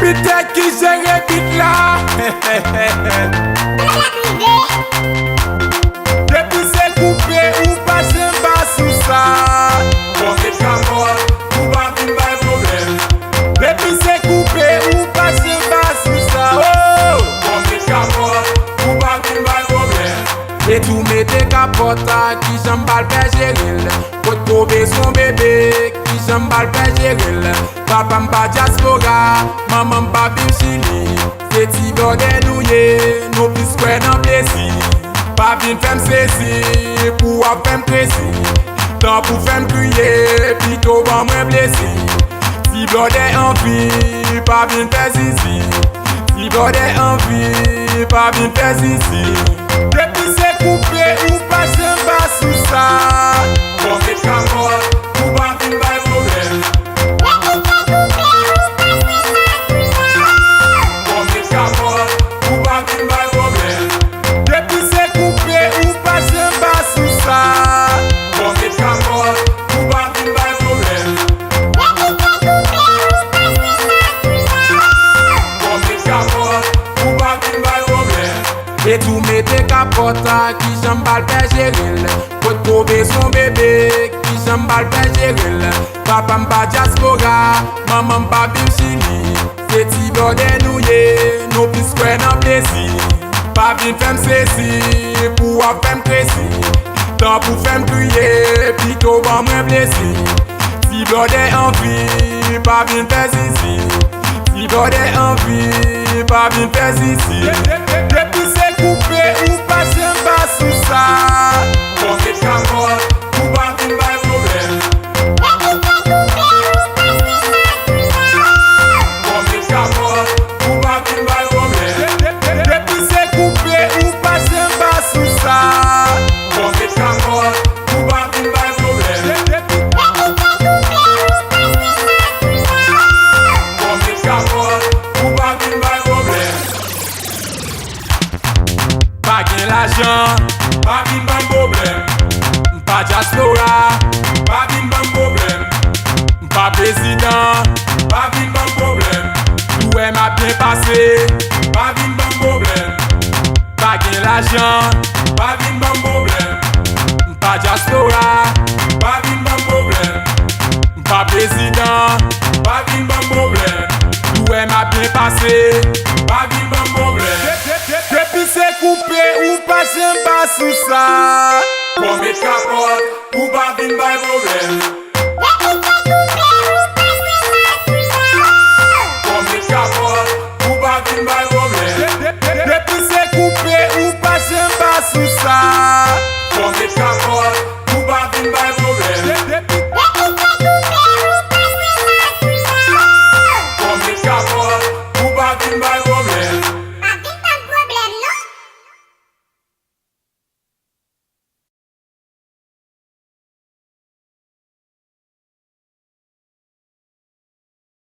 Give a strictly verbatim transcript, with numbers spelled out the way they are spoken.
Tèt ki jere bit la. Depi se koupe, ou pa janm pa sou sa. Bon, se kapòt, ou pa vin bay pwoblèm. Depi se koupe, ou pa janm pa sou sa. Oh! Bon, se kapòt, ou pa vin bay pwoblèm. E tou mete kapòt la, kijan m pral fè jere l? Potko bezwen bebe, kijan m pral fè jere l? Papa m pa dyaspora, manman m pa viv Chili. Se ti blòdè nou ye, nou plis kwè nan plezi. Pa vin fè m sezi, pou w ap fè m krezi. Tan pou fè m kriye, pito ban mwen plezi. Ti blòdè anvi, pa vin fè zizi. Ti blòdè anvi, pa vin fè zizi. Depi se koupe, ou pa janm pa sou sa. Bon, se kapòt, ou pa vin bay pwoblèm. Bon, se kapòt, ou pa vin bay pwoblèm. Depi se koupe, ou pa janm pa sou sa. Bon, se kapòt, ou pa vin bay pwoblèm. Bon, se kapòt, ou pa vin bay pwoblèm. E tou mete kapòt la, kijan m pral fè jere l? Potko bezwen bebe, kijan m pral fè jere l? Papa m pa dyaspora, manman m pa viv Chili. Se ti blòdè nou ye, nou plis kwè nan plezi. Pa vin fè m sezi, pou w ap fè m krezi. Tan pou fè m kriye, pito ban mwen plezi. Ti blòdè anvi, pa vin fè zizi. Ti blòdè anvi, pa vin fè zizi. Depi se koupe, ou pa janm pa sou sa. Bon, se kapòt, ou pa vin bay pwoblèm. Bon, se kapòt, ou pa vin bay pwoblèm. Depi se koupe, ou pa janm pa sou sa. Bon, se kapòt, ou pa vin bay pwoblèm. Bon, se kapòt, ou pa vin bay pwoblèm. Pa gen lajan, pa vin ban m pwoblèm. M pa dyaspora, pa vin ban m pwoblèm. M pa prezidan, pa vin ban m pwoblèm. Ou wè m ap byen pase, pa vin ban m pwoblèm. Pa gen lajan, pa vin ban m pwoblèm. M pa dyaspora, pa vin ban m pwoblèm. M pa prezidan, pa vin ban m pwoblèm. Ou wè m ap byen pase, pa vin ban m pwoblèm. Depi se koupe, ou pa janm pa sou sa. Bon, met kapòt, ou pa vin bay pwoblèm.